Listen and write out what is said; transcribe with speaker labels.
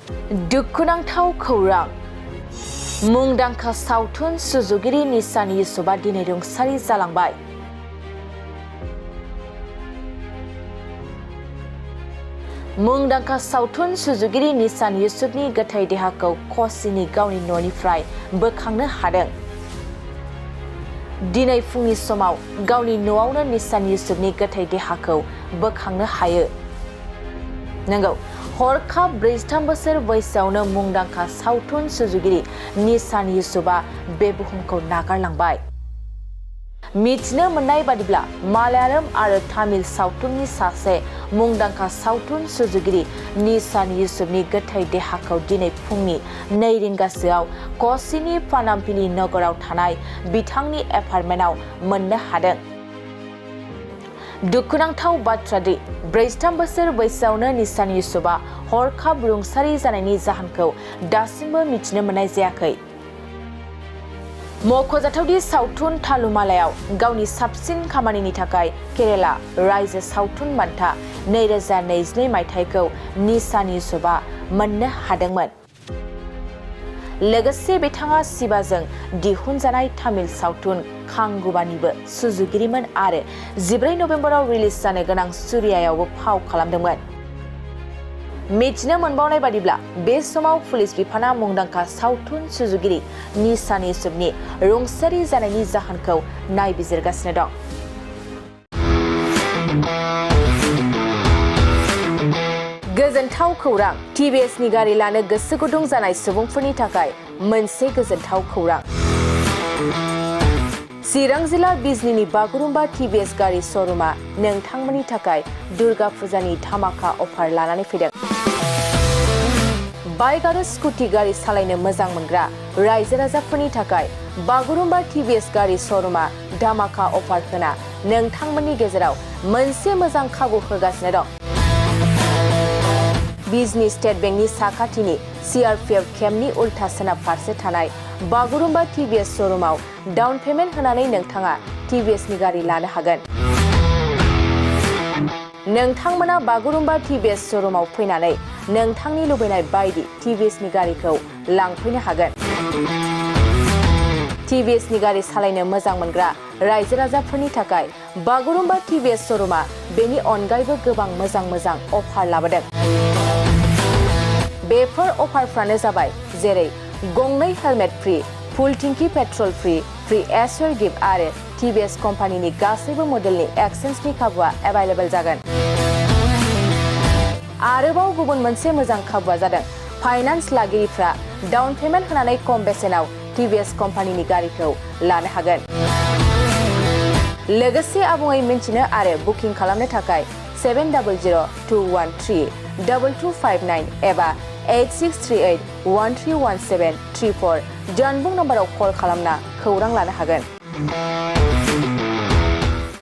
Speaker 1: दुखुनांथाव खौरां मुंदांखा सावथुन सुजुगिरि निशाध युसुफआ दिनै रुंसारि जालांबाय। मुंदांखा सावथुन सुजुगिरि निशाध युसुफनि गोथै देहाखौ क'चिनि गावनि न'निफ्राय बोखांनो हादों। दिनै फुंनि समाव गावनि न'आवनो निशाध युसुफनि गोथै देहाखौ बोखांनो हायो। नंगौ, हरखाब 43 बोसोर बैसोआवनो मुंदांखा सावथुन सुजुगिरि निशाध युसुफआ बे बुहुमखौ नागारलांबाय। मिथिनो मोननाय बादिब्ला मालयालम आरो तामिल सावथुननि सासे मुंदांखा सावथुन सुजुगिरि निशाध युसुफनि गोथै देहाखौ दिनै फुंनि 2 रिंगासोआव क'चिनि पानाम्पिली नोगोराव थानाय बिथांनि एपार्टमेन्टआव मोननो हादों। दुखुनांथाव बाथ्रा दि 43 बोसोर बैसोआवनो निशाध युसुफआ हरखाब रुंसारि जानायनि जाहोनखौ दासिमबो मिथिनो मोननाय जायाखै। मख'जाथावदि सावथुन तालुमालायाव गावनि साबसिन खामानिनि थाखाय केरेला रायजो सावथुन बान्था 2022 मायथाइखौ निशाध युसुफआ मोननो हादोंमोन। लोगोसे बिथाङा शिवाजों दिहुनजानाय तामिल सावथुन कांगुबानिबो सुजुगिरिमोन आरो 14 नबेम्बराव रिलिज जानो गोनां सूर्यायावबो फाव खालामदोंमोन। मिथिनो मोनबावनाय बादिब्ला बे समाव पुलिस बिफाना मुंदांखा सावथुन सुजुगिरि निशाध युसुफनि रुंसारि जानायनि जाहोनखौ नायबिजिरगासिनो दं। गोजोनथाव खौरां टिभिएसनि गारि लानो गोसो गुदुं जानाय सुबुंफोरनि थाखाय मोनसे गोजोनथाव खौरां। चिरां जिल्ला बिजनीनि बागुरुम्बा टिभिएस गारि श'रुमआ नोंथांमोननि थाखाय दुर्गा फुजानि धामाका अफार लानानै फैदों। बाइक आरो स्कुटि गारि सालायनो मोजां मोनग्रा रायजो राजाफोरनि थाखाय बागुरुम्बा टिभिएस गारि श'रुमआ धामाका अफार होना नोंथांमोननि गेजेराव मोनसे मोजां खाबु होगासिनो दं। बिजनी स्टेट बेंकनि साखाथिनि सीआरपीएफ केम्पनि उल्था सोनाब फारसे थानाय बागुरुम्बा टिभिएस श'रुमआव डाउन पेमेन्ट होनानै नोंथाङा टिभिएसनि गारि लानो हागोन। नोंथांमोना बागुरुम्बा टिभिएस श'रुमआव फैनानै नोंथांनि लुबैनाय बायदि टिभिएसनि गारिखौ लांफैनो हागोन। टिभिएसनि गारि सालायनो मोजां मोनग्रा रायजो राजाफोरनि थाखाय बागुरुम्बा टिभिएस श'रुमआ बेनि अनगायैबो गोबां मोजां अफार लाबोदों। बेफोर अफारफ्रानो जाबाय जेरै गंनै हेलमेट फ्री, फुल टिंकी पेट्रल फ्री एसर गिफ्ट आरो टिभिएस कम्पानिनि गासैबो मडेलनि एक्सचेन्जनि खाबुआ एभेलेबल जागोन। आरोबाव गुबुन मोनसे मोजां खाबुआ जादों फाइनान्स लागिरिफ्रा डाउन पेमेन्ट होनानै खम बेसेनाव टिभिएस कम्पानिनि गारिखौ लानो हागोन। लोगोसे आबुङै मिन्थिनो आरो बुकिं खालामनो थाखाय 7002132259 एबा 8638131734 जानबुं नम्बराव कल खालामना खौरां लानो हागोन।